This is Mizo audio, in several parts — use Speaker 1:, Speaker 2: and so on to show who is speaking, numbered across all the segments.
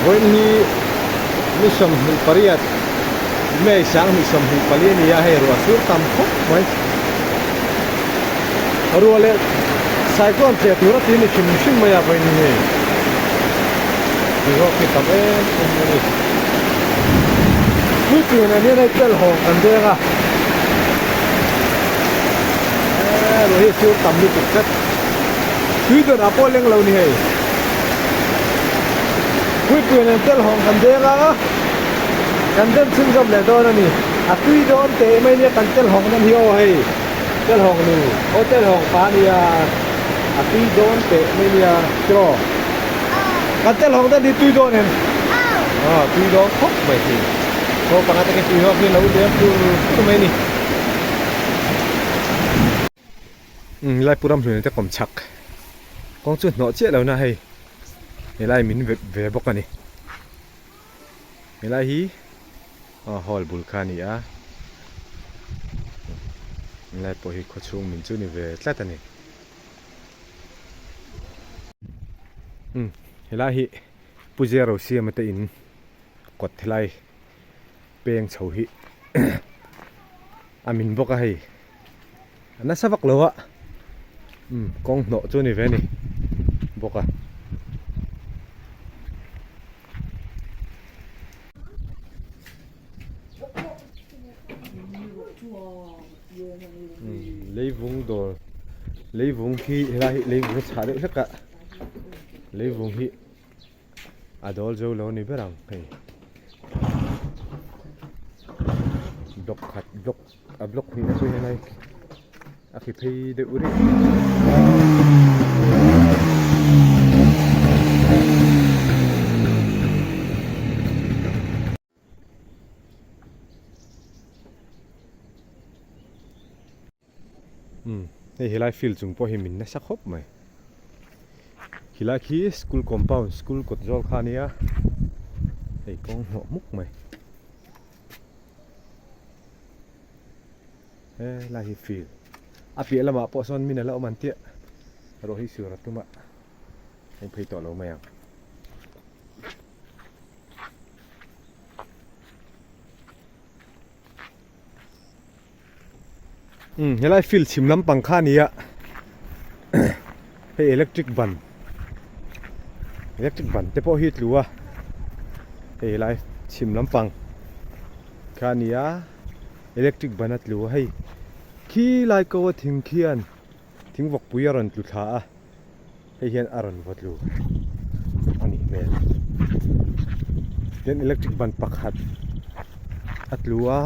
Speaker 1: Vawiin hi ni 28 May 2024 a ni a, hei ruah sur tam khawp mai. Ruah leh cyclone tleh tur a ti ni hrim hrim mai a vawiin hi hei. Boruak hi tam em em a ni. Puitling nen hian hei telhawng kan deng a. Eee ruah hi sur tam lutuk tlat. Tui dawn ah pawh leng lo ni hei. Puitling nen telhawng kan deng a. Kan dem chhunzawm leh dawn a ni. A tui dawn teh mai nia kan telhawng nan hi aw hei. Telhawng nu aw telhawng pa nia. A tui dawn teh mai nia chaw. Kan telhawng dan hi tui dawn em? Aw tui dawn khawp mai hi. Chaw panga te khi tui hawk hi lo lem tur tur mai ni. Umm Laipu ram hlui te kawm chhak kawng chu hnawh chiah lo na hei helai min ve bawk a ni. Helai hi aw hall bul kha a ni a helai pawh hi khawchhung min chu ni ve tlat a ni. Umm helai hi Pu Zero siama te in kawt helai peng chho hi a min bawk a hei a nasa vak lo a umm kawng hnawh chu a ni ve a ni bawk a. Leivung dawr leivung hi helai hi leivung chhah deuh hlek a leivung hi a dawl zo lo a ni ber ang hei block khat block a block hnih na chu helai a khi phei deuh rih. Umm hei helai field chung pawh hi min nasa khawp mai khilai khi school compound school kawt zawl kha ania hei kawng hnawh hmuk mai helai hi field a piah lamah pawh sawn min ala awm an tia rawh hi sur a tum a heng phei tawh lo mai ang. Umm helai field chhim lampang kha a ni a hei electric ban electric ban te pawh hi a tlu a hei helai chhim lampang kha a ni a electric ban a tlu a hei khilai ko a thing khian thing vawkpui a rawn tlu thla a. Hei hian a rawn vaw tlu a nih hmel. Tin electric ban pakhat a tlu a,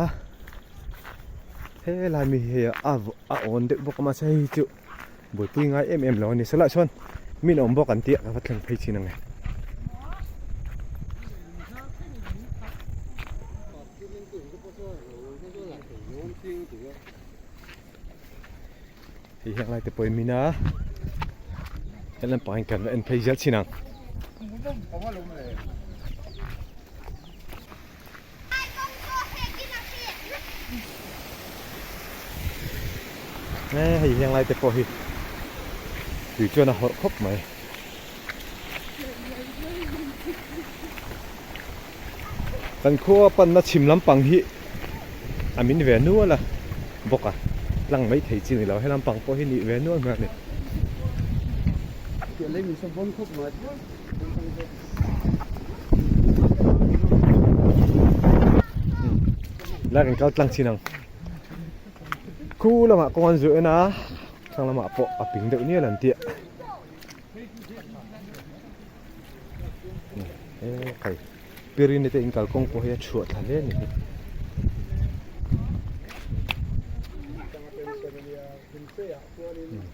Speaker 1: helai mi hi hei a a awn deuh bawk a mahse hei hi chu buaipui ngai em em lo a ni. Sawlaiah chuan mi an awm bawk an tih a ka va thleng phei chin ang e. Hei hian lai te pawh in min a he lampang in kan va en phei zel thin ang. Hei hian lai te pawh hi tui chuan a hawrh khawp mai. Kan khua panna chhim lampang hi a min ve nual a bawk a tlang mai thei chi ni lo he lampang pawh hi nih ve nual hmel a ni. Lai kan kal tlang chin ang khu lamah kawng an zuah en a thlang lamah pawh a ping deuh nial an tia. Hei pirini te inkal kawng pawh hi a chhuah thla hle a ni hi.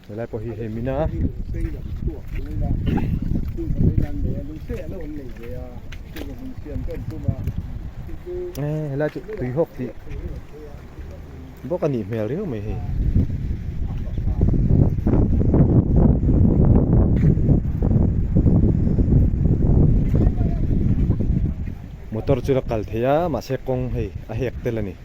Speaker 1: Helai pawh hi hei mina helai chu tui hawk tih bawk a nih hmel riau mai hei. Motor chu la kal thei a mahse kawng hei a hek tel a ni.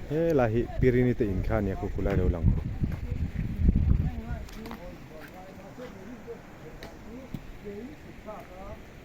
Speaker 1: Helai hi Pirini te in kha a nia khu khulai lo lang khu. chhuk thlak a.